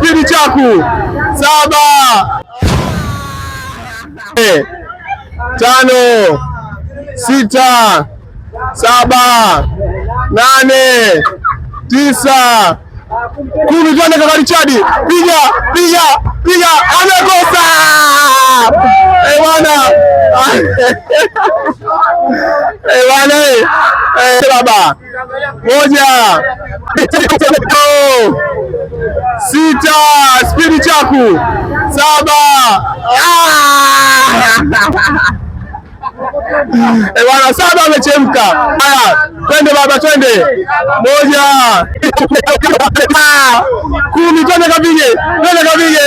Spidi chaku. Saba. Tano. Sita. Saba. Nane. 9. 10. Twende kaka Richard. Piga, piga, piga. Amekosa. Eh, bwana. Eh, bwana. Eh, baba. 1. 6. Spidi chaku. 7. Ah! Eh, bwana, 7 amechemka. Haya, twende baba, twende. 1. 10, twende kapige. Twende kapige.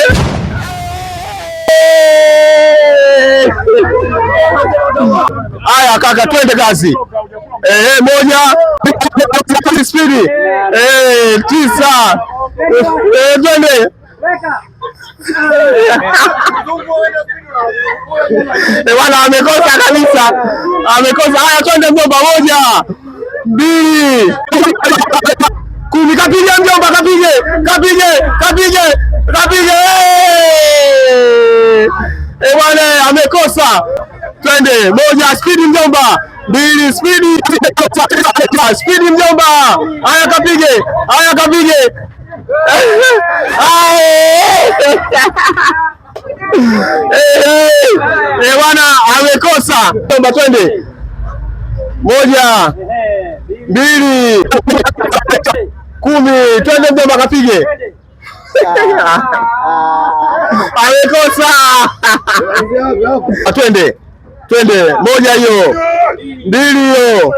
Haya kaka, twende kazi. 1. Spidi. 9. Twende. Bwana amekosa kabisa. Amekosa. Haya twende mjomba, 1, 2, 10. Kapige mjomba, kapige. Kapige, kapige, kapige. Bwana amekosa. Twende. 1, spidi mjomba. 2, spidi. Spidi mjomba. Haya kapige. Haya kapige. Bwana amekosa. Mjomba twende. 1, 2, 10. Twende mjomba kapige. Amekosa. Twende. Twende. 1 hiyo. 2 hiyo.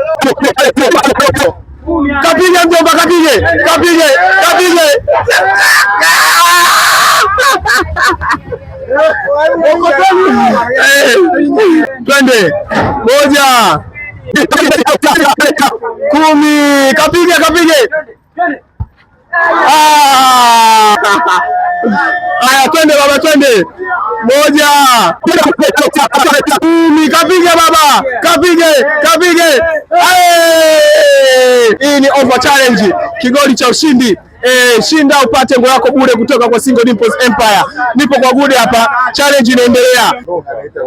Kapige mjomba, kapige. Kapige, kapige. Twende. 1. 10. Kapige, kapige. Haya twende baba, twende. 1. 10. Kapige baba. Kapige, kapige. Hii ni offer challenge, kigoli cha ushindi. Shinda upate nguo yako bure kutoka kwa Single Dimples Empire. Nipo kwa Gude hapa, challenge inaendelea.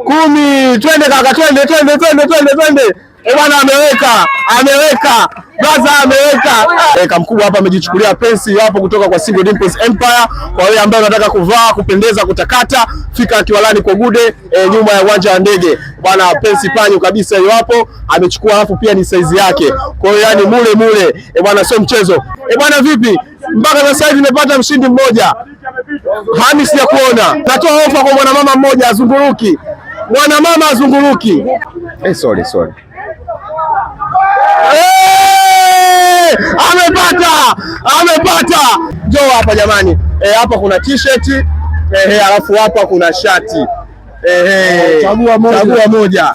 10. Twende kaka, twende, twende, twende, twende, twende. Bwana ameweka, ameweka. Brother ameweka. Kaka mkubwa hapa amejichukulia pensi hapo kutoka kwa Single Dimples Empire. Kwa wewe ambaye unataka kuvaa, kupendeza, kutakata, fika Kiwalani kwa Gude, nyuma ya uwanja wa ndege. Bwana pensi panyu kabisa hiyo hapo amechukua, alafu pia ni size yake. Kwa hiyo yani mule mule. Bwana sio mchezo. Bwana vipi? Mpaka sasa hivi nimepata mshindi mmoja. Hani sijakuona. Natoa ofa kwa mwanamama mmoja azunguruki. Mwanamama azunguruki. Sorry, sorry. Amepata, amepata. Njoo hapa jamani. Hapa kuna t-shirt, alafu hapa kuna shati. Chagua moja. Chagua moja.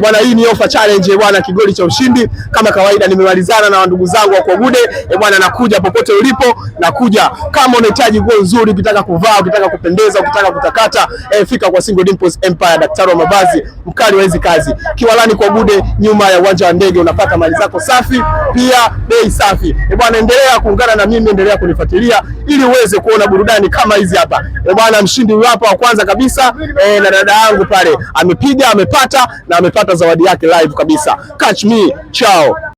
Bwana hii ni offer challenge bwana, kigoli cha ushindi. Kama kawaida nimemalizana na ndugu zangu wa kwa Gude. Bwana nakuja popote ulipo, nakuja. Kama unahitaji nguo nzuri, ukitaka kuvaa, ukitaka kupendeza, ukitaka kutakata, fika kwa Single Dimples Empire, daktari wa mavazi, mkali wa hizi kazi. Kiwalani kwa Gude, nyuma ya uwanja wa ndege, unapata mali zako safi, pia bei safi. Bwana endelea kuungana na mimi, endelea kunifuatilia ili uweze kuona burudani kama hizi hapa. Bwana mshindi huyu hapa wa kwanza kabisa, na dada yangu pale amepiga, amepata na amepata zawadi yake live kabisa. Catch me, ciao.